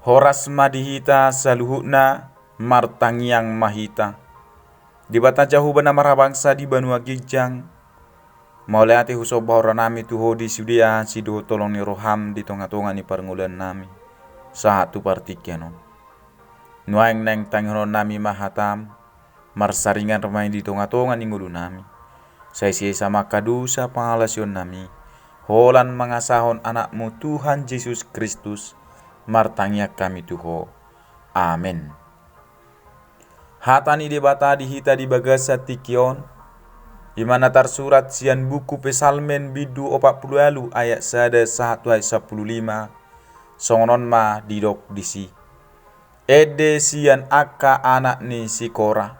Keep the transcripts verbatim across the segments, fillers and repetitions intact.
Horas ma di hita saluhutna, martangiang ma hita. Debata Jahowa na marhabangsa di banua ginjang, mauliate husomba horja nami tu Ho di sude asi dohot holong ni roham di tonga-tonga ni parngoluan nami, sahat tu partingkian on. Nuaeng naeng tangihon nami ma hatam, marsaringan ma i di tonga-tonga ni ngolu nami. Sai sesa ma angka dosa pangalaosion nami, holan mangasahon Anakmu Tuhan Jesus Kristus, martangiang hami tu Ho. Amen. Hata ni Debata di hita di bagasan tingki on, i ma na tarsurat sian buku Psalmen bindu opat pulu ualu ayat sada sahat tu ayat sampulu lima, songon on ma didok disi. Ende sian angka anak ni si Kora.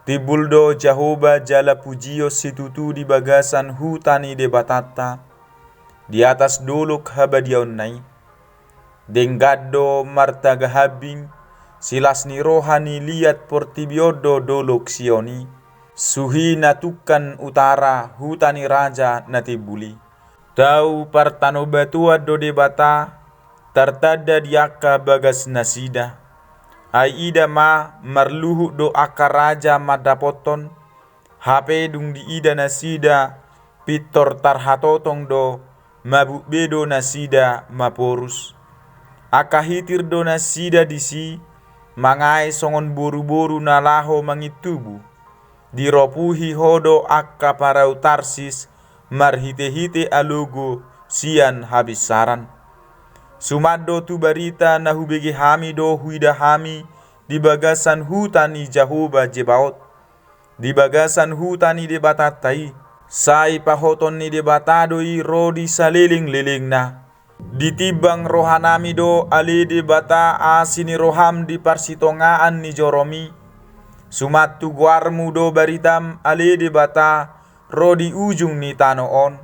Timbul do Jahowa jala pujion situtu di bagasan huta ni Debatanta, di atas dolok habadiaonna i. Denggan do martaga hambing, silas ni roha ni liat portibi on do dolok Sion i. Suhi na tungkan utara huta ni raja na timbul i. Tau partanobatuan do Debata, tartanda di angka bagasnasida. Ai ida ma, marluhut do angka raja mandapothon, hape dung diida nasida, pintor tarhatotong do, mabuk be do nasida maporus. Angka hitir do nasida disi, mangae songon boruboru na laho mangintubu. Diropuhi Ho do angka parau Tarsis, marhitehite alogo sian habinsaran. Suman do tu barita na hubege hami do huida hami di bagasan huta ni Jahowa Zebaot, di bagasan huta ni Debatanta i. Sai pahoton ni Debata do i ro di salelenglelengna. Ditimbang rohanami do ale Debata asi ni roham di parsitongaan ni joromi. Suman tu goarmu do baritam ale Debata ro di ujung ni tano on.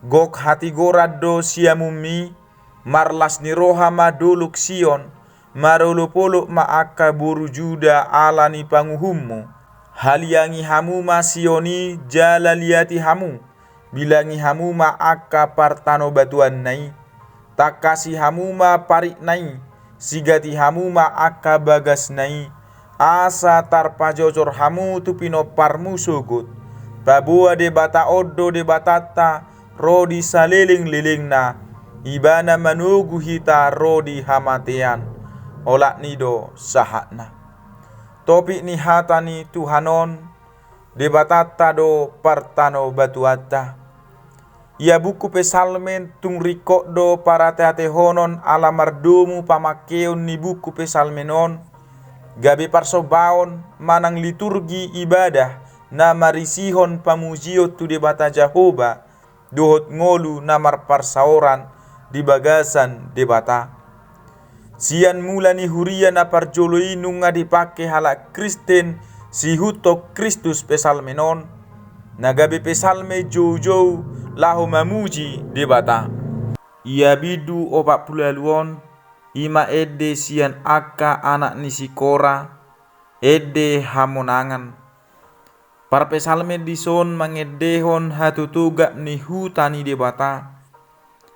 Gok hatigoran do siamunmi, marlas ni roha ma dolok Sion, marolopolop ma angka boru Juda ala ni panguhummu. Haliangi hamu ma Sion i jala liati hamu, bilangi hamu ma angka partanobatuanna i. Tangkasi hamu ma paritna i, sigati hamu ma angka bagasna i, asa tarpajojor hamu tu pinomparmu sogot. Paboa Debata on do Debatanta, ro di salelenglelengna, Ibana manogu hita ro di hamatean. Olat ni do sahatna. Topik ni hata ni Tuhan on, Debatanta do partanobatuanta. Ia buku Psalmen tung ringkot do parateatehonon ala mardomu pamangkeon ni buku Psalmen on, gabe parsombaon manang liturgi ibadah na marisihon pamujion tu Debata Jahowa, dohot ngolu na marparsaoran di bagasan Debata. Sian mula ni huria na parjolo i nunga dipangke halak Kristen siihuthon Kristus Psalmen on, na gabe Psalmen joujou laho mamuji Debata. Ia bindu opat pulu ualu on, i ma ende sian angka anak ni si Kora, ende hamonangan. Parpsalmen dison mangendehon hatotogap ni huta ni Debata.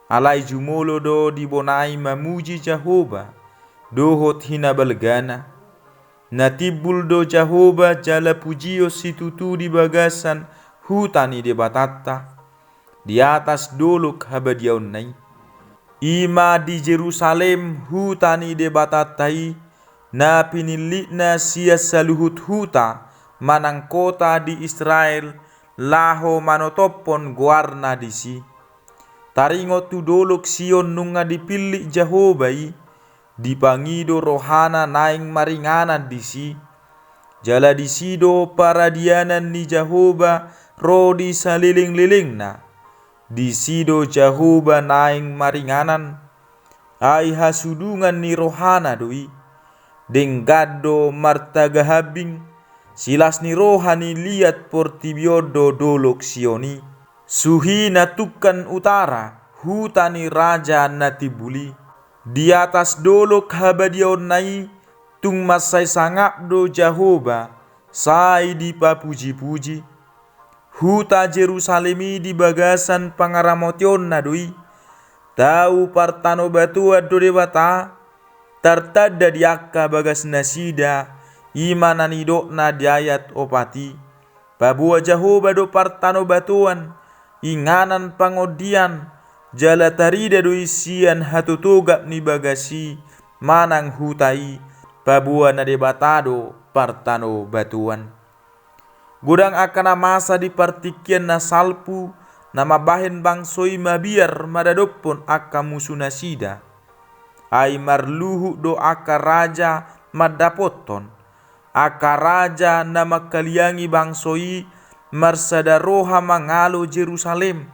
Alai jumolo do dibonai mamuji Jahowa, dohot hinabalgana. Na timbul do Jahowa jala pujion situtu di bagasan huta ni Debatanta, di atas dolok habadiaonna i. I ma di Jerusalem huta ni Debatanta i, na pinillitna sian saluhut huta manang kota di Israel, laho manotophon goarna disi. Taringot tu dolok Sion nunga dipillit Jahowa i, dipangido rohana naeng maringanan disi. Jala disi do paradianan ni Jahowa ro di salelenglelengna. Disi do Jahowa naeng maringanan. Ai hasudungan ni rohana do i. Denggan do martaga hambing, silas ni roha ni liat portibi on do dolok Sion i. Suhi na tungkan utara, huta ni raja na timbul i. Di atas dolok habadiaonna i, tung mansai sangap do Jahowa, sai dipapujipuji. Huta Jerusalem i di bagasan pangaramotionna do i. Tau partanobatuan do Debata, tartanda di angka bagas nasida, i ma na nidokna di ayat opat i. Paboa Jahowa do partanobatoan, inganan pangondian, jala tarida do i sian hatotogap ni bagas i manang huta i, paboa na Debata do partanobatoan. Godang angka na masa di partingkian na salpu, na mambahen bangso i mabiar madadophon angka musu nasida. Ai marluhut do angka raja mandapothon. Angka raja na mangkaliangi bangso i marsada roha mangalo Jerusalem.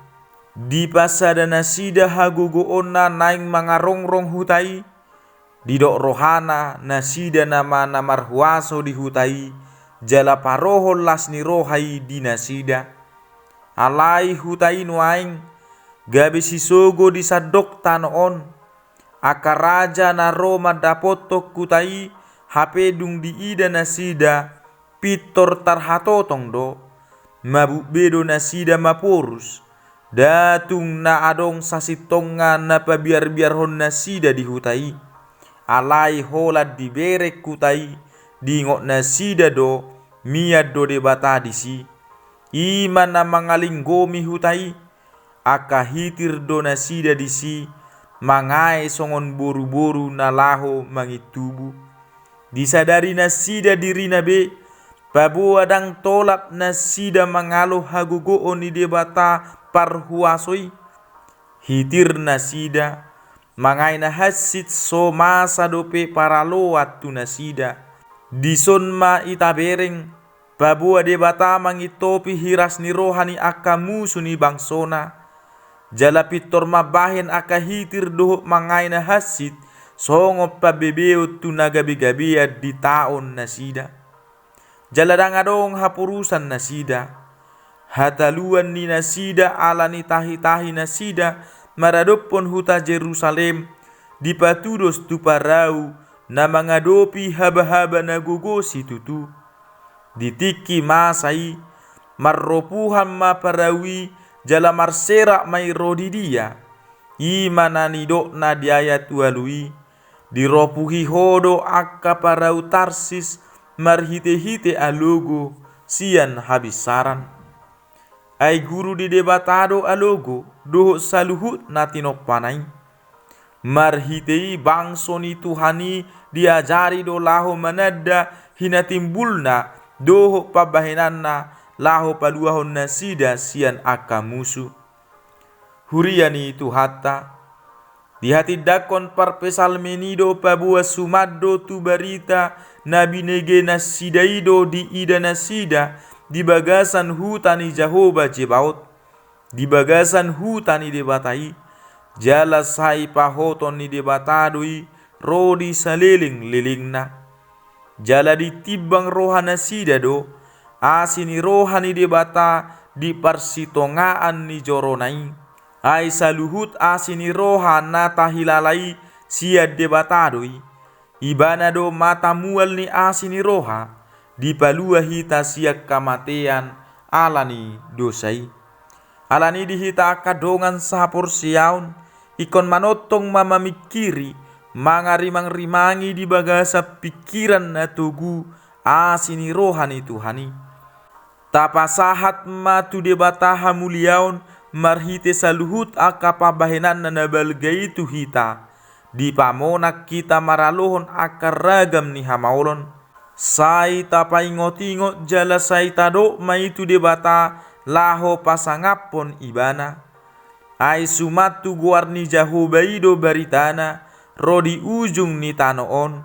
Dipasada nasida hagogoonna naeng mangarongrong huta i. Didok rohana nasida nama na marhuaso di huta i, jala parohon las ni roha i di nasida. Alai huta i nuaeng gabe sisogo di sandok tano on. Angka raja na ro mandapothon huta i, hape dung diida nasida, pintor tarhatotong do. Mabuk be do nasida maporus. Nda tung na adong sasintongna na pabiarbiarhon nasida di huta i. Alai holan dibereng huta i, diingot nasida do, mian do Debata disi. I ma na mangalinggomi huta i. Angka hitir do nasida disi, mangae songon boruboru na laho mangintubu. Disadari nasida dirina be, paboa ndang tolap nasida mangalo hagogoon ni Debata parhuaso i. Hitir nasida, mangae na hansit so masa dope paraloan tu nasida. Dison ma i tabereng, paboa Debata mangintopi hiras ni roha ni angka musu ni bangsona. Jala pintor mambahen angka hitir dohot mangae na hansit, songon pambebeon tu na gabegabean ditaon nasida. Jala ndang adong haporusan nasida. Hataluan ni nasida ala ni tahitahi nasida maradophon huta Jerusalem, dipatudos tu parau na mangadopi habahaba na gogo situtu. Di tingki masa i, marropuhan ma parau i jala marserak ma i ro di dia. I ma na nidokna di ayat ualu i, diropuhi ho do angka parau Tarsis marhitehite alogo sian habinsaran. Ai guru ni Debata do alogo dohot saluhut na tinompana i. Marhite i bangso ni Tuhan i diajari do laho mananda hinatimbulna dohot pambahenanna laho paluahon nasida sian angka musu. Huria ni Tuhanta, dihatindangkon parpsalmen i do paboa suman do tu barita na binege nasida i do diida nasida di bagasan huta ni Jahowa Zebaot, di bagasan huta ni Debata i, jala sai pahoton ni Debata do i ro di salelenglelengna. Jala ditimbang roha nasida do asi ni roha ni Debata di parsitongaan ni jorona i. Ai saluhut asi ni roha na tahilala i sian Debata do i. Ibana do mata mual ni asi ni roha, dipalua hita sian hamatean ala ni dosa i. Ala ni i di hita angka dongan sahaporseaon, ingkon manongtong ma mamingkiri, mangarimangrimangi di bagasan pingkiran na togu asi ni roha ni Tuhan i. Tapasahat ma tu Debata hamuliaon marhite saluhut angka pambahenanna na balga i tu hita, dipamonang hita maralohon angka ragam ni hamaolon. Sai tapaingotingot jala sai tadok ma i tu Debata laho pasangaphon Ibana. Ai suman tu goar ni Jahowa i do baritana ro di ujung ni tano on.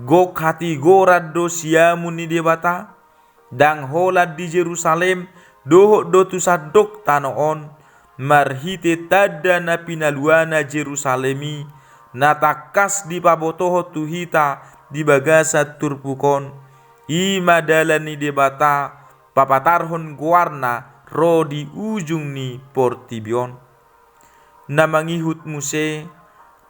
Gok hatigoran do siamun ni Debata. Ndang holan di Jerusalem dohot do tu sandok tano on, marhite tanda na pinaluana Jerusalem i, na tangkas dipabotohon tu hita di bagasan turpuk on. I ma dalan ni Debata papatarhon goarna ro di ujung ni portibi on. Na mangihut muse,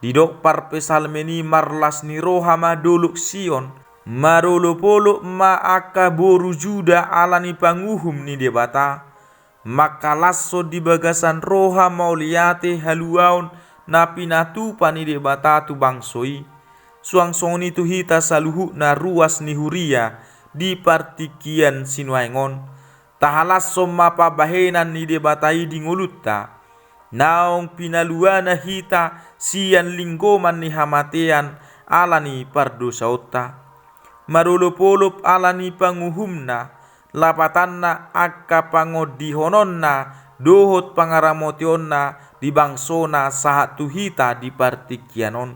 didok parpsalmen i marlas ni roha ma dolok Sion, marolopolop ma angka boru Juda ala ni panguhum ni Debata, mangkalashon di bagasan roha mauliate haluaon na pinatupa ni Debata tu bangso i. Suang songon i tu hita saluhutna ruas ni huria di partingkian sinuaeng on. Tahalashon ma pambahenan ni Debata i di ngolunta. Naung pinaluana hita sian linggoman ni hamatean ala ni pardosaonta. Marolopolop ala ni panguhumna, lapatanna angka pangondihononna dohot pangaramotionna di bangsona sahat tu hita di partingkian on.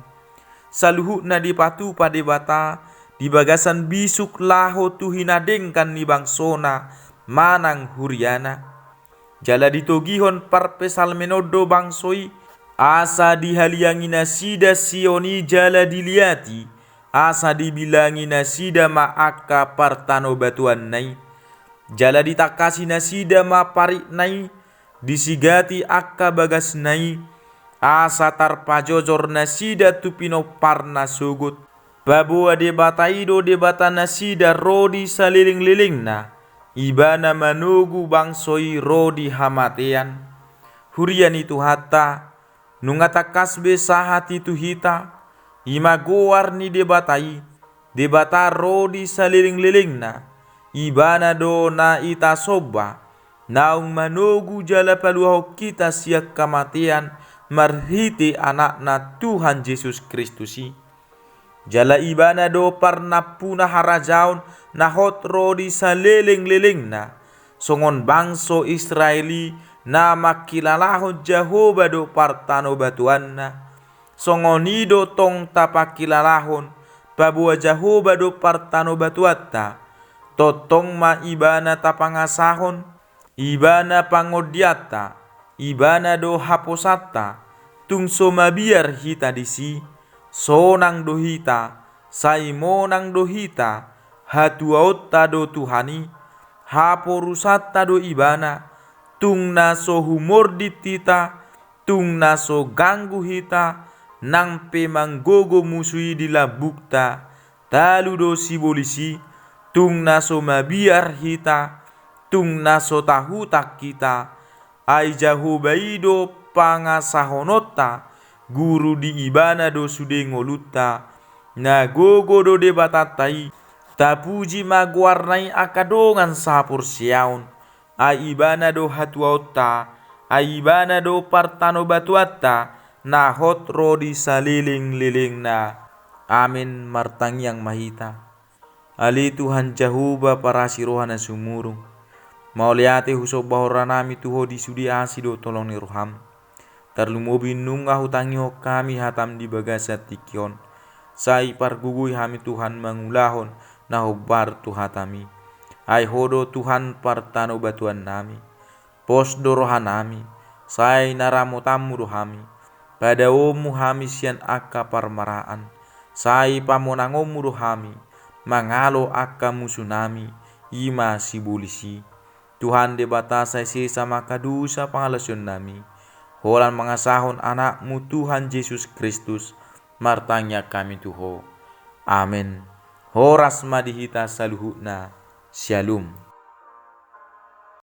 Saluhutna dipatupa Debata di bagasan bisuk laho tu hinadenggan ni bangsona manang huriana. Jala ditogihon parpsalmen on do bangso i, asa dihaliangi nasida Sion i jala diliati, asa dibilangi nasida ma angka partanobatuanna i. Jala ditangkasi nasida ma paritna i, disigati angka bagasna i, asa tarpajojor nasida tu pinomparna sogot. Paboa Debata i do Debata nasida ro di salelenglelengna, Ibana manogu bangso i ro di hamatean. Huria ni Tuhanta, nunga tangkas be sahat i tu hita, i ma goar ni Debata i, Debata ro di salelenglelengna, Ibana do na i tasomba, naung manogu jala paluahon hita sian hamatean marhite Anakna Tuhan Jesus Kristus i. Jala Ibana do parnampuna harajaon na hot ro di salelenglelengna, songon bangso Israel i na mangkilalahon Jahowa do partanobatuanna. Songon i do tong tapangkilalahon, paboa Jahowa do partanobatuanta. Tongtong ma Ibana tapangasahon, Ibana pangondianta, Ibana do haposanta. Tung so mabiar hita disi, sonang do hita, sai monang do hita. Hatuaonta do Tuhan i, haporusanta do Ibana. Tung na so humordit hita, tung na so ganggu hita, nang pe manggogo musu i di lambungta, talu do sibolis i. Tung na so mabiar hita, tung na so tahutak hita, ai Jahowa i do pangasahononta. Guru di Ibana do sude ngolunta. Na gogo do Debatanta i. Tapuji ma goarna i angka dongan sahaporseaon. Ai Ibana do hatuaonta, ai Ibana do partanobatuanta, na hot ro di salelenglelengna. Amen. Martangiang ma hita. Ale Tuhan Jahowa, parasi roha na sumurung, mauliate husombahon rohanami tu Ho di sude asi dohot holong ni roham. Tarlumobi nunga hutangihon hami hatam di bagasan tingki on, sai pargogoi hami Tuhan mangulahon na hombar tu hatami. Ai Ho do Tuhan partanobatuannami. Pos do rohanami, sai na ramotanmu do hami. Padaoonmu hami sian angka parmaraan, sai pamonangonmu do hami mangalo angka musunami, i ma sibolis i. Tuhan Debata, sai sesa ma angka dosa pangalaosionnami, holan mangasahon Anakmu Tuhan Jesus Kristus, martangiang hami tu Ho. Amen. Horas ma di hita saluhutna. Syalom.